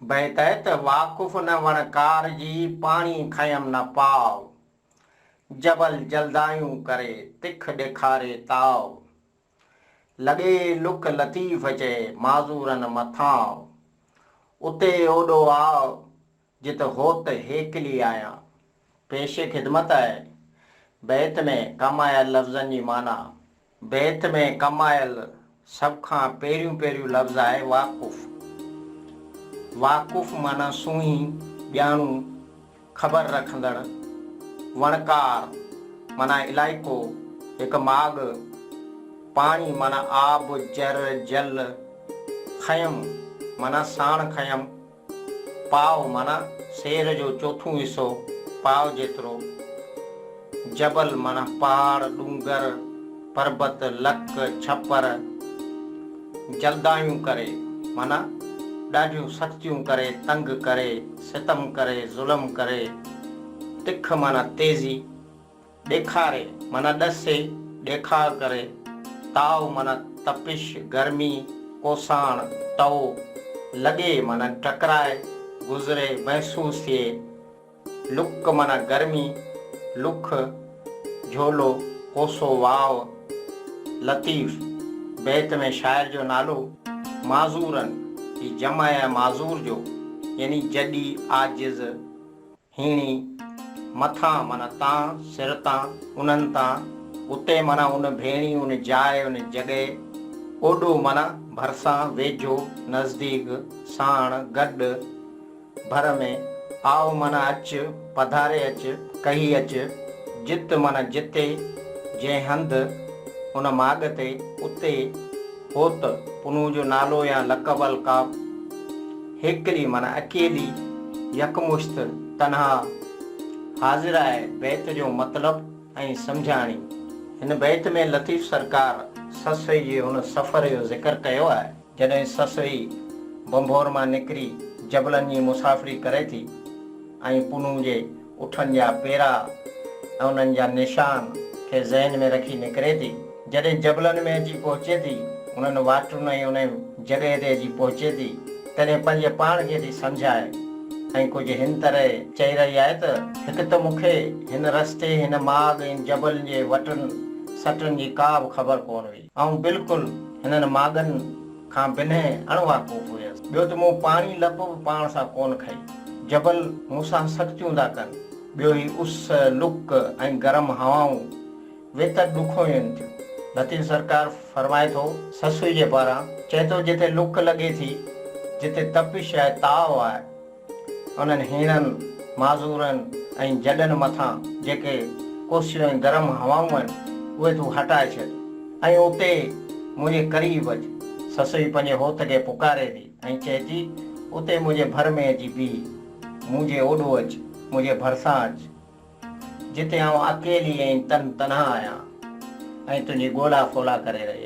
بيت آهي ته واقف نه وڻڪار جي، پاڻي کنيم نه پاء. جبل جلدايون ڪري، تک ڏيکاري تاء. لڳي لڪ لطيف چئي، معذورن مٿانء. اتي اوڏو آء، جت هوت هيڪلي آهيان. پيش خدمت آهي. بيت ۾ ڪم آيل لفظن جي معنيٰ. بيت ۾ ڪم آيل سڀ کان پهريون پهريون لفظ آهي واقف. واقف معنيٰ سونهين، ڄاڻو، خبر رکندڙ. وڻڪار معنيٰ علائقو، هڪ ماڳ. پاڻي معنيٰ آب، جر، جل. کنيم معنيٰ ساڻ کنيم. پاء معنيٰ سير جو چوٿون حصو، پاء جيترو. جبل معنيٰ پهاڙ، ڏونگر، پربت، لڪ، ڇپر. جلدايون ڪري معنيٰ ڏاڍيون سختيون ڪري، تنگ ڪري، ستم ڪري، ظلم ڪري. تک معنيٰ تيزي. ڏيکاري معنيٰ ڏسي، ڏيکاء ڪري، تاء معنيٰ تپش، گرمي، ڪوساڻ، تئو، لڳي معنيٰ ٽڪرائي، گذري، محسوس ٿئي، لڪ معنيٰ گرمي، لک، جهولو، ڪوسو واء، لطيف، بيت ۾ شاعر جو نالو، معذورن، هي جمع آهي معذور جو، يعني جڏي، عاجز، هيڻي، مٿان معنيٰ تان، سر تان، انهن تان، اتي معنيٰ ان ڀيڻي، ان جاء، ان جڳهه، اوڏو معنيٰ ڀرسان، ويجهو، نزديڪ، ساڻ، گڏ، ڀر ۾، آء معنيٰ اچ، پڌاري اچ، ڪهي اچ، جت معنيٰ جتي، جنهن هنڌ، ان ماڳ تي، اتي، هوت، پنهون جو نالو يا لقب القاب، هيڪلي معنيٰ اڪيلي، يڪمشت، تنها، حاضر آهي بيت جو مطلب ۽ سمجهاڻي. هن بيت ۾ لطيف سرڪار سسئي جي ان سفر جو ذڪر ڪيو آهي، جڏهن سسئي ڀنڀور مان نڪري جبلن جي مسافري ڪري ٿي ۽ پنهون جي اٺن جا پيرا ۽ انهن جا نشان کي ذهن ۾ رکي نڪري ٿي. جڏهن جبلن ۾ اچي پهچي ٿي، انهن واٽن ۽ انهي جڳهه تي اچي پهچي ٿي، تڏهن پنهنجي پاڻ کي ٿي سمجهائي ۽ ڪجهه هن طرح چئي رهي آهي ته، هڪ ته مون کي هن رستي، هن ماڳ ۽ جبلن جي وٽن سٽن جي ڪا به خبر ڪونه هئي. آئون بلڪل هنن ماڳن کان بنهه اڻ واقف هيس. ٻيو ته مون پاڻي لپ به پاڻ سان ڪونه کنئي. جبل مون سان سختيون ٿا ڪن. ٻيو هي اس، لڪ ۽ گرم هوائون ويتر ڏکوئين ٿيون. لطيف سرڪار فرمائي ٿو. سسئي جي پاران چئي ٿو جتي لڪ لڳي ٿي، جتي تپش آهي، تاء آهي، انهن هيڻن، معذورن ۽ جڏن مٿان جيڪي ڪوسيون ۽ گرم هوائون آهن، اهي تون هٽائي ڇڏ ۽ اتي منهنجي قريب اچ. سسئي پنهنجي هوت کي پڪاري ٿي ۽ چئي ٿي، اتي منهنجي ڀر ۾ اچي بيهه، مون جي اوڏو اچ، منهنجي ڀرسان اچ، جتي آئون اڪيلي ۽ تن تنها آهيان ۽ تنهنجي ڳولا ڦولا ڪري رهي آهيان.